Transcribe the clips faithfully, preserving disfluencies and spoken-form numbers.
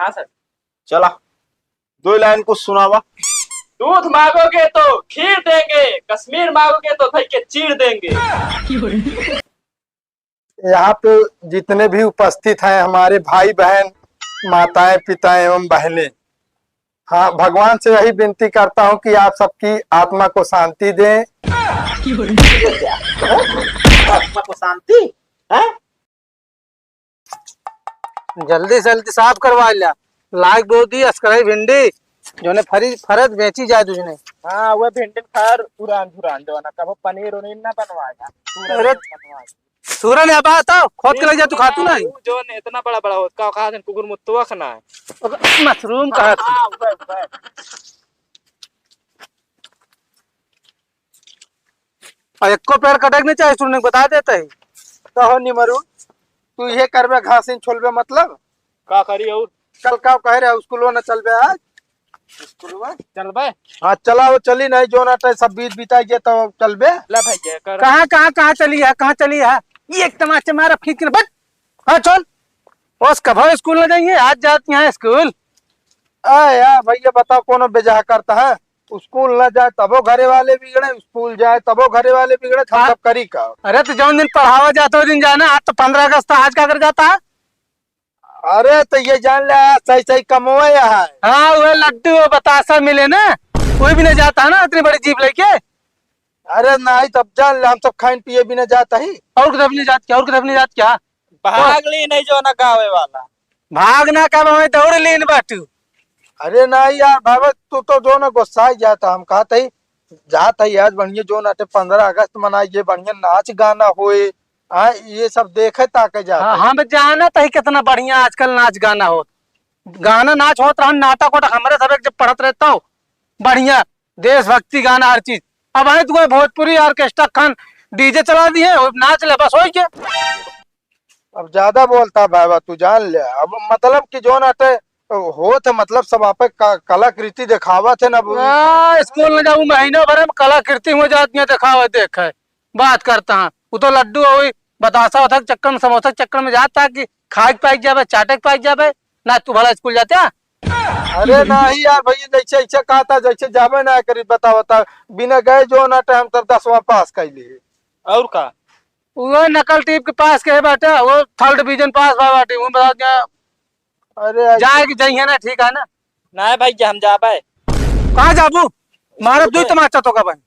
हाँ सर। चला, दो लाइन कुछ सुनावा। दूध मांगोगे तो खीर देंगे, कश्मीर मांगोगे तो धई के चीर देंगे। यहाँ पे जितने भी उपस्थित हैं हमारे भाई बहन, माताएं पिताएं एवं बहनें, हाँ, भगवान से यही विनती करता हूँ कि आप सबकी आत्मा को शांति दें। ये क्या? हैं? आत्मा को शांति? हैं? जल्दी से जल्दी साफ करवा लिया। लाग दो दी अस्करई भिंडी, जोने फरी फरत बेची जाए तुझने। हाँ, वह भिंडी फर उरान झुरान जो ना कबो पनीर उनीर ना बनवाएगा। पूरा अरे, बनवाएगा। सूरन, अब आ तो खोद के ले जा, तू खातू नहीं। ऊ जोन इतना बड़ा बड़ा होत का, कहा जन कुकुर मुत्तुआ खाना है। मशरूम कहा था। हाँ, वह, वह। और एको पेड़ कटे के नहीं चाहे, सुनने को बता देते ही। कहो निमरू, तू ये करबे, घास इन छोलबे, मतलब? का करी और? कल का कहे रहे, स्कूल न चलबे आज? स्कूल में चलबे? हाँ, चला, वो चली नहीं, जो ना टाइम सब बीत बिता गया, तो चलबे। ले भाई, ये कर। कहाँ, कहाँ, कहाँ चली है, कहाँ चली है? ये एक तमाचे मारा, खींच के बट। हाँ, चल। बस कभो स्कूल न जाइए, आज जाती हैं स्कूल। आ यार भैया, बताओ, कौन बेजाह करता है? स्कूल न जाए तबो घरे वाले बिगड़े, स्कूल जाए तबो घरे वाले बिगड़े, हम हाँ। सब करी का? अरे तो जौन दिन पढ़ावा जाता, वो दिन जाना। आज तो पन्द्रह अगस्त था, आज का कर जाता है? अरे तो ये जान ले, आज सही सही कमवे है। हाँ, वो लड्डू, वो बतासा मिले ना, कोई भी नहीं जाता है ना इतनी बड़ी जीप लेके। अरे नहीं, तब जान ले, हम सब खाइन पिए बिना जाता ही। और किताब नहीं जात क्या, और किताब नहीं जात क्या? भाग ली नहीं जो ना गावे वाला। भाग ना का भाई, दौड़ लीन बाटू। अरे नहीं यार बाबा, तू तो जो ना गुस्सा ही जाता। हम कहते ही जात है आज बढ़िया जो ना पन्द्रह अगस्त मनाइए, बढ़िया नाच गाना होए, हाँ, ये सब देखे ताके जात हाँ, है। हम जानत ही कितना बढ़िया आजकल नाच गाना होत। गाना नाच होत रहन, नाटक वाटक हमरे सब एक जब पढ़त रहता हो, बढ़िया देशभक्ति गाना हर चीज। अब आए तुम्हें भोजपुरी ऑर्केस्ट्रा खान डीजे चला दिए, नाच ले बस, होई के। अब ज्यादा बोलता बाबा, तू जान ले। अब मतलब कि जोन अटे होत है, मतलब सब आपे क-, कलाकृति देखावत है ना। आ, स्कूल न जाऊ, महीना भर में कलाकृति हो जात, यहाँ देखावत देखे, बात करता है। वो तो लड्डू होई, बतासा होता के चक्कर में, समोसा के चक्कर में जाता कि खाए के पाइक जाबे, चाटे के पाइक जाबे, ना तू भला स्कूल जाते हैं? अरे नहीं यार भैया, जैसे ऐसे कहा था, जैसे जाबे ना करी, बता, बता, बिना गए जोन अटे हम सब दसवाँ पास कैली। और का? वो नकल टीप के पास के बाटे, वो थर्ड डिवीजन पास बा बाटे, वो बता क्या? अरे, जाए कि जाइए ना, ठीक है ना? नहीं भाई, हम जाबे। कहाँ जाबू? मारो दुई तमाचा तो का भाई।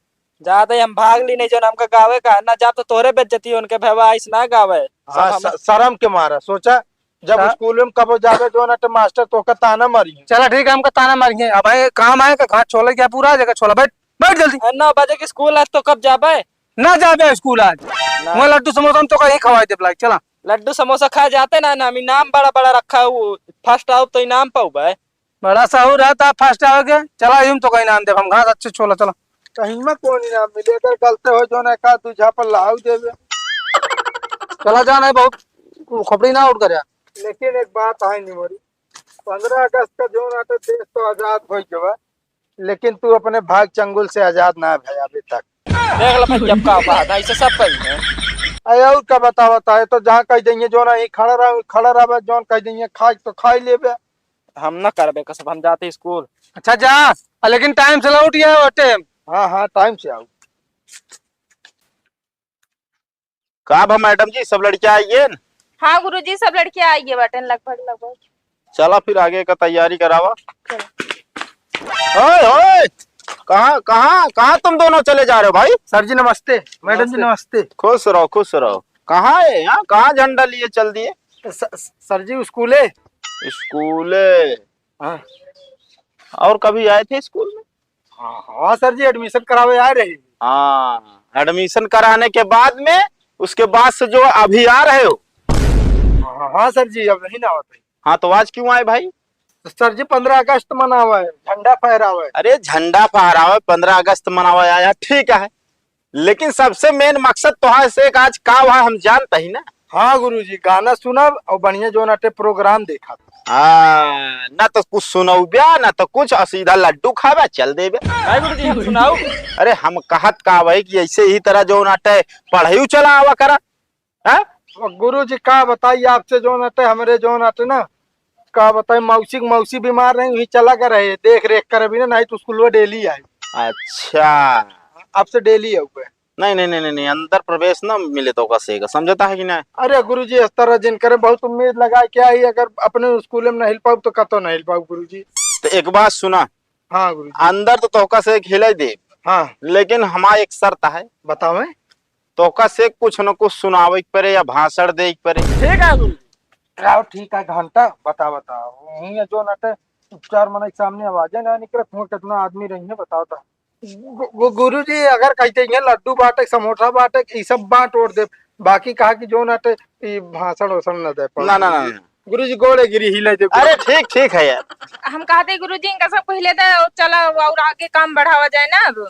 जाते हम भाग ली नहीं, जो हमका गावे का है ना, जाब तो तोरे बेइज्जती, उनके भैया ऐस ना गावे। हाँ, सब हम स-, शर्म के मारा, सोचा, जब हाँ। स्कूल में कबो जाबे, जो ना तो मास्टर तो का ताना मारी। चला ठीक है, हमका ताना मारिए। अब भाई काम आए का, कहाँ छोला क्या पूरा जगह छोला, बैठ, बैठ जल्दी। अरे, नौ बजे के स्कूल आज, तो कब जाबे? ना जाबे स्कूल आज। ना। वहाँ लड्डू समोसा हम तो कहीं खवाई देब लाग, चला। लड्डू समोसा खा जाते ना, ना, हम इनाम बड़ा बड़ा रखा है, वो फर्स्ट आओ तो इनाम पाऊबे। बड़ा सहूर है ता फर्स्ट आओगे, चला, हम तो कहीं इनाम देब, हम घास अच्छे छोला, चला। कहीं में कौन इनाम मिले, अगर गलते हो जो ना का दू झापड़ लाऊ देबे। चला जाना है बहुत, वो खोपड़ी ना उठ कर यार। लेकिन एक बात है निमोरी, पन्द्रह अगस्त का जो ना तो देश तो आजाद हो गया, लेकिन तू अपने भाग चंगुल से आजाद ना भया अभी तक। देख लो भाई, अब का बात है, ऐसे सब कही है। अरे और का बतावत है, तो जहाँ कह देंगे जो ना ही खड़ा रह, खड़ा रहबे, जोन कह देंगे खाए तो खाई लेबे। हम ना करबे कसम, हम जाते स्कूल। अच्छा जा, आ, लेकिन टाइम से लौट गया वो टाइम। हाँ, हाँ, टाइम से आओ। का भा मैडम जी, सब लड़कियां आई गए न? हाँ गुरुजी, सब लड़कियां आई गए बाटेन लगभग, लगभग। चला फिर आगे का तैयारी करावा। चलो। ओए, ओए, कहाँ, कहाँ, कहाँ तुम दोनों चले जा रहे हो भाई? सर जी नमस्ते, मैडम जी नमस्ते। नमस्ते। खुश रहो, खुश रहो। कहाँ है यहाँ, कहाँ झंडा लिए चल दिए? स-, स-, सर जी स्कूले। स्कूले? हाँ। और कभी आए थे स्कूल में? हाँ, हाँ सर जी, एडमिशन करावे आ रहे हैं। हाँ, एडमिशन कराने के बाद में, उसके बाद से जो अभी आ रहे हो? हाँ, हाँ सर जी, अब नहीं ना होते। हाँ, तो आज क्यों आए भाई? तो सर जी, पन्द्रह अगस्त मनावे, झंडा फहरावे। अरे, झंडा फहरावे, पन्द्रह अगस्त मनावे आया, ठीक है, लेकिन सबसे मेन मकसद तोहार से एक आज का हुआ, हम जानत ही ना। हाँ गुरुजी, गाना सुनब और बढ़िया जोन अटे प्रोग्राम देखब। हाँ, ना तो कुछ सुनौब्या, ना तो कुछ, और सीधा लड्डू खाबे, चल देबे। भाई गुरुजी, हम सुनाऊ? अरे, हम कहत का भाई कि ऐसे ही तरह जोन अटे पढ़ाई चला आवा करा, हैं? अब गुरुजी का बताई आपसे, जोन अटे हमरे जोन अटे ना, का बताई, मौसी के मौसी बीमार रही, वहीं चला गए रहे, देख रेख कर अभी ना, नहीं तो स्कूल में डेली आए। अच्छा। अब से डेली आउबे। नहीं, नहीं, नहीं, नहीं, नहीं, अंदर प्रवेश ना मिले तोहका से, समझता है कि नहीं? अरे गुरुजी, इस तरह जिन करे बहुत उम्मीद लगा के आई, अगर अपने स्कूल में नहीं हिल पाउब तो कतो नहीं हिल पाउब गुरुजी। तो एक बात सुना। हाँ गुरुजी। अंदर तो तोहका से एक हिलाई दे। हाँ। लेकिन हमार एक शर्त है। बतावे। तोहका से कुछ न कुछ सुनावे के परे या भाषण दे के परे। ठीक है गुरुजी। आओ, ठीक है, घंटा बता, बता। वहीं है जो नटे, चार मनई के सामने आवाजे ना निकले, हुआं कितना आदमी रही है, बताओ तो। गु-, गु-, गुरुजी, अगर कहते हैं लड्डू बांटे, समोसा बांटे, ई सब बांट ओट दे, बाकी कहा कि जो नटे, ई भाषण वाषण न दे पाओ ना, ना, ना, गुरुजी। ना। गुरुजी, गोड़े गिरी, हिलाई दे अरे गुरुजी। ठीक, ठीक है यार। हम कहते गुरुजी, इनका सब पहले दे, चला और आगे काम बढ़ावा जाए ना अब।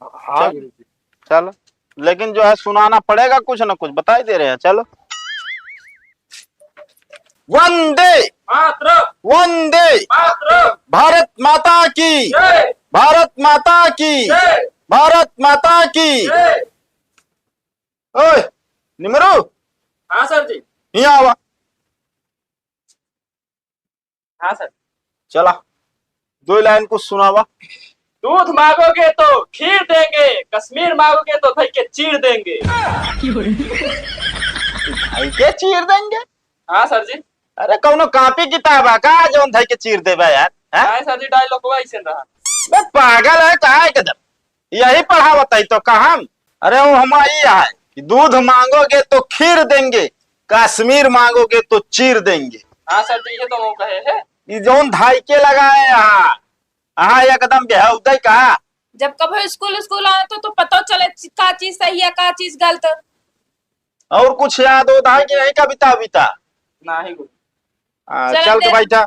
हाँ चल। गुरुजी। चलो, लेकिन जो है सुनाना पड़ेगा कुछ ना कुछ, बता ही दे रहे हैं। चलो। वंदे मातरम। वंदे मातरम। भारत माता की जय। भारत माता की जय। भारत माता की जय। ओए निमरू। हाँ सर जी। यहाँ आवा। हाँ सर। चला, दो लाइन कुछ सुनावा। दूध मांगोगे तो खीर देंगे, कश्मीर मांगोगे तो धई के चीर देंगे। धई के चीर देंगे? हाँ सर जी। अरे कौनो कापी किताब है का जौन धई के चीर देबा यार? हैं? नहीं सर जी, डायलॉग वैसे रहा। बे पागल है का एकदम? यही पढ़ावत है तो का हम? अरे वो हमारी है कि दूध मांगोगे तो खीर देंगे, कश्मीर मांगोगे तो चीर देंगे। हाँ सर जी, ये तो वो कहे है। ई जौन धाई के लगाए यहाँ, हाँ एकदम बेहूदे का। जब कभो स्कूल स्कूल आए तो, तो पता चले का चीज सही है का चीज गलत। और कुछ याद होता है कि नहीं कविता विता? नहीं गुरु। आ, चल चल के दे। बैठा।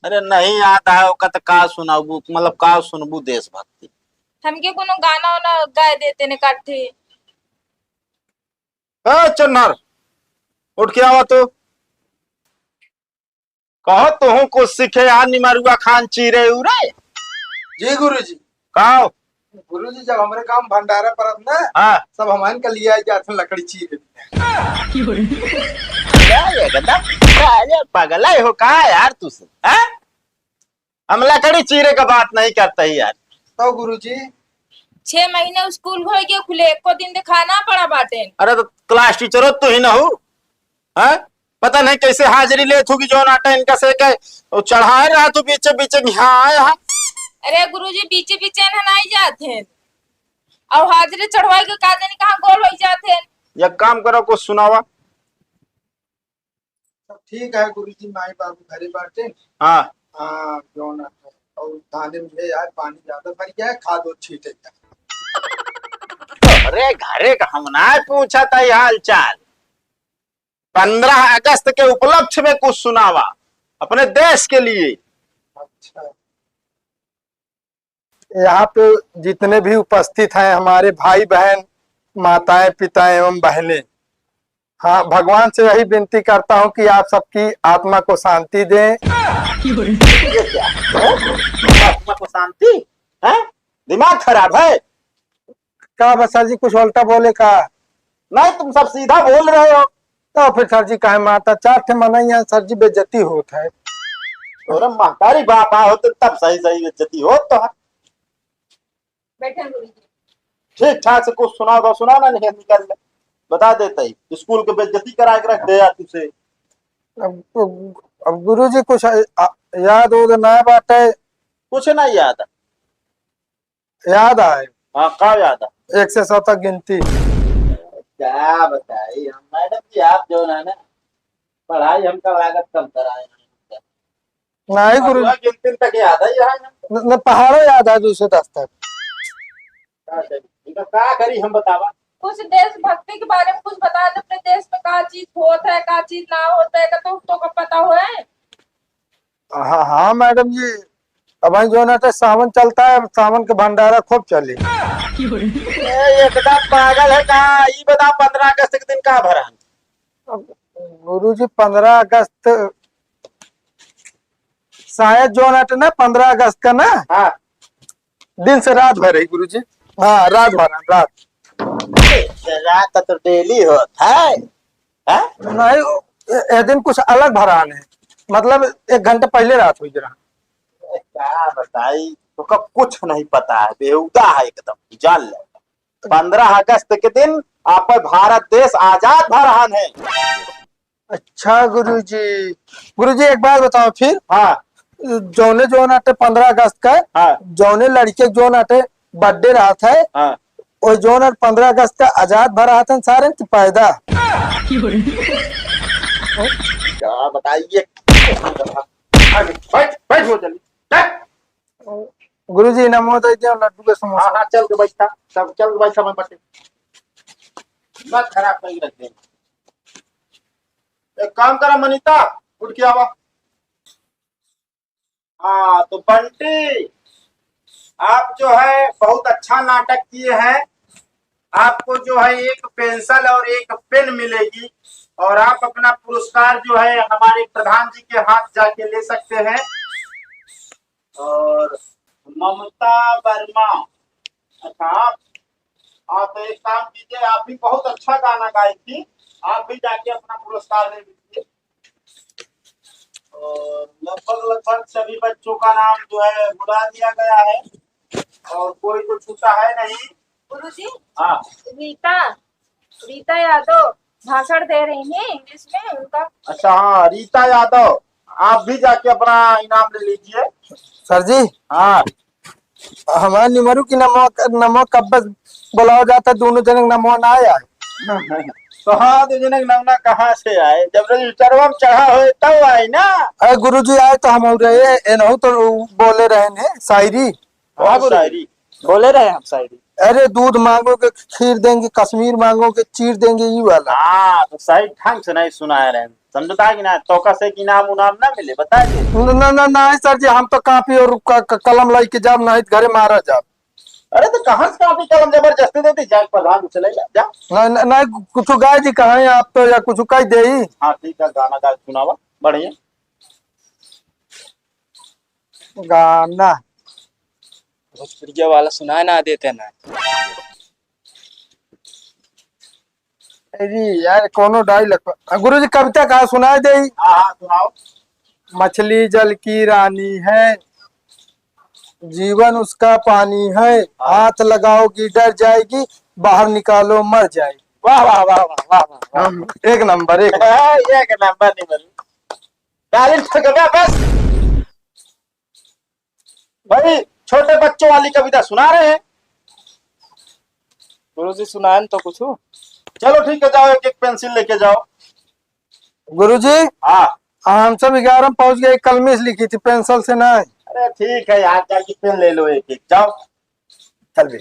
अरे नहीं याद आए ओका त का सुनाबू, मतलब का सुनबू देशभक्ति? हमके कोनो गाना वाना गाए देते ने काठी। ए चन्नर, उठ के आवा तू। कहो तुहू कुछ सीखे यार, निमरुआ खान चीरे उरे। जी गुरुजी। कहो। गुरुजी, जब हमरे गांव भंडारा परत ना, हाँ। सब हमारे के लिए आ जाते लकड़ी चीरे। क्या एकदम? अरे पगला हो का यार तू से, हाँ? हम लकड़ी चीरे का बात नहीं करते ही यार। तो गुरुजी? छह महीने स्कूल हो गए खुले, एको दिन दिखा ना पड़ा बाटे। अरे तो क्लास टीचरो तू ही ना हो, हैं? पता नहीं कैसे हाजिरी लेत होगी जौन आटा इनका से के, वो चढ़ाए रहा तू बीचे बीचे कि हाँ आए हाँ। अरे गुरुजी, बीचे बीचे न नहीं जात हैं, और हाजिरी चढ़वाई के का जानी कहाँ गोल हो जात हैं। एक काम करो, कुछ सुनावा। सब ठीक है गुरुजी, माई बाबू घरे बाटे। हाँ। हाँ, जौन है, और धाने में है यार, पानी ज्यादा भर गया है, खाद और छीटे का। अरे घरे का हम ना पूछा था ये हाल चाल। पन्द्रह अगस्त के उपलक्ष्य में कुछ सुनावा अपने देश के लिए। अच्छा। यहाँ पे जितने भी उपस्थित हैं हमारे भाई बहन, माताएं, पिता एवं बहनें, हाँ, भगवान से यही विनती करता हूँ कि आप सबकी आत्मा को शांति दें। ये क्या? हैं? आत्मा को शांति? हैं? दिमाग खराब है? का बा सर जी, कुछ उल्टा बोले का? नहीं, तुम सब सीधा बोल रहे हो। तो फिर सर जी काहे मारता? चार ठे मनई यहाँ सर जी बेइज्जती होत है। तोरा महतारी बाप आ होते तब सही सही बेइज्जती होत तो है। बैठे गुरुजी। ठीक ठाक से कुछ सुना दो, सुना ना नहीं निकल ले। बता देते ही, स्कूल के बेइज्जती करा के रख दे यार तुझसे। अब, अब, अब गुरुजी कुछ आ, आ, याद हो तो ना बाटे। कुछ नहीं याद है। याद आए। हाँ, का याद है? एक से सौ तक गिनती। क्या बताई हम मैडम जी, आप जो है ना, पढ़ाई हमका लागत कम कराए। नहीं गुरु। पूरा गिनती तक याद है यहाँ। न, न, पहाड़ों याद है, दो से दस तक। का करी? इनका का करी हम बतावा? कुछ देशभक्ति के बारे में कुछ बता दे, अपने देश में का चीज होत है, का चीज ना होत है, का तो, तो का पता हो है? हाँ, हाँ मैडम जी, अब भाई जो ना तो सावन चलता है, सावन के भंडारा खूब चली। ए, एकदम पागल है का? ई बता, पन्द्रह अगस्त के दिन का भरा? अब गुरुजी, पन्द्रह अगस्त शायद जो ना तो ना, पन्द्रह अगस्त का ना, हाँ। दिन से रात भर है गुरुजी। हाँ, रात भर, रात। दिन से रात तो डेली होत है। हाँ? नहीं, ए, ए दिन कुछ अलग भरान है, मतलब एक घंटा पहिले रात हुई रहा। ए, का बताई, तोका कुछ नहीं पता है, बेहुदा है एकदम, जान ले। पन्द्रह अगस्त के दिन आप भारत देश आजाद भरहन है। अच्छा गुरुजी, गुरुजी एक बात बताओ फिर। हाँ। जौने जौन आटे पन्द्रह अगस्त का, हाँ। जौने लड़के जौन आटे बर्थडे रहत है, हाँ। वो जौन आटे पन्द्रह अगस्त का आजाद भरहत है सारे की पैदा। क्या बताइए? बैठ, बैठ हो जल्दी, बैठ। गुरुजी, नमो दे दियो, लड्डू के समोसा। हाँ, हाँ, चल के बैठा, सब चल के बैठा, मैं बटे। दिमाग खराब करके रख देंगे। एक काम करा मनीता, उठ के आवा। हाँ, तो बंटी, आप जो है बहुत अच्छा नाटक किए हैं। आपको जो है एक पेंसिल और एक पेन मिलेगी और आप अपना पुरस्कार जो है हमारे प्रधान जी के हाथ जाके ले सकते हैं। और ममता वर्मा, अच्छा, आप, आप एक काम कीजिए, आप भी बहुत अच्छा गाना गाई थी, आप भी जाके अपना पुरस्कार ले लीजिए। और लगभग, लगभग सभी बच्चों का नाम जो है बुला दिया गया है और कोई तो छूटा है नहीं। गुरुजी, हाँ। रीता, रीता यादव भाषण दे रही हैं इंग्लिश में, उनका। अच्छा, हाँ, रीता यादव, आप भी जाके अपना इनाम ले लीजिए। सर जी, हाँ। हमारे निमरू की नमो, नमो कब्बस बुलावा जाता, दोनों जने नमो ना आया। कहाँ दो जने नमना कहाँ से आए? जब रजिस्टरवा में चढ़ा होए तब आए ना। अरे गुरुजी आए तो हम और रहे, एनहु तो बोले रहे ने शायरी। हाँ, हाँ, बोले। शायरी। बोले रहे हम शायरी। अरे, दूध मांगोगे खीर देंगे, कश्मीर मांगोगे चीर देंगे, ई वाला। हाँ, तो सही ढंग से नहीं सुनाए रहे। समझता है कि ना? तोका से कि नाम उनाम ना मिले, बता दे। न, न, न, नहीं सर जी, हम तो कापी और क-, क-, कलम लाई के जाब, नहीं तो घरे मारा जाब। अरे, तो कहाँ से कापी कलम जबरदस्ती देती? जाके प्रधान से ले ला, जा। नहीं, नहीं, नहीं, कुछ गाय जी कहाँ है आप तो, या कुछ कह दे। हाँ, ठीक है, गाना गा के सुनावा, बढ़िया। गाना। भोजपुरिया वाला सुनाए ना देते ना। अरे यार, कोनो dialogue पर। आ, गुरुजी, कविता का सुनाए दे। हाँ, हाँ, सुनाओ। मछली जल की रानी है, जीवन उसका पानी है, हाँ। हाथ लगाओगी डर जाएगी, बाहर निकालो मर जाएगी। वाह, वाह, वाह, वाह, वाह, वाह, वाह। हम एक नंबर, एक नंबर। हाँ, एक नंबर नहीं बनी। Talent ठुक गया बस। भाई, छोटे बच्चों वाली कविता सुना रहे हैं। गुरुजी, सुनाएन तो कुछ। चलो ठीक है, जाओ, एक एक पेंसिल लेके जाओ। गुरुजी, हाँ। हम सब ग्यारह में पहुंच गए, कलमी से लिखी थी, पेंसिल से नहीं। अरे ठीक है यार, जाके पेन ले लो एक एक, जाओ। चल भी।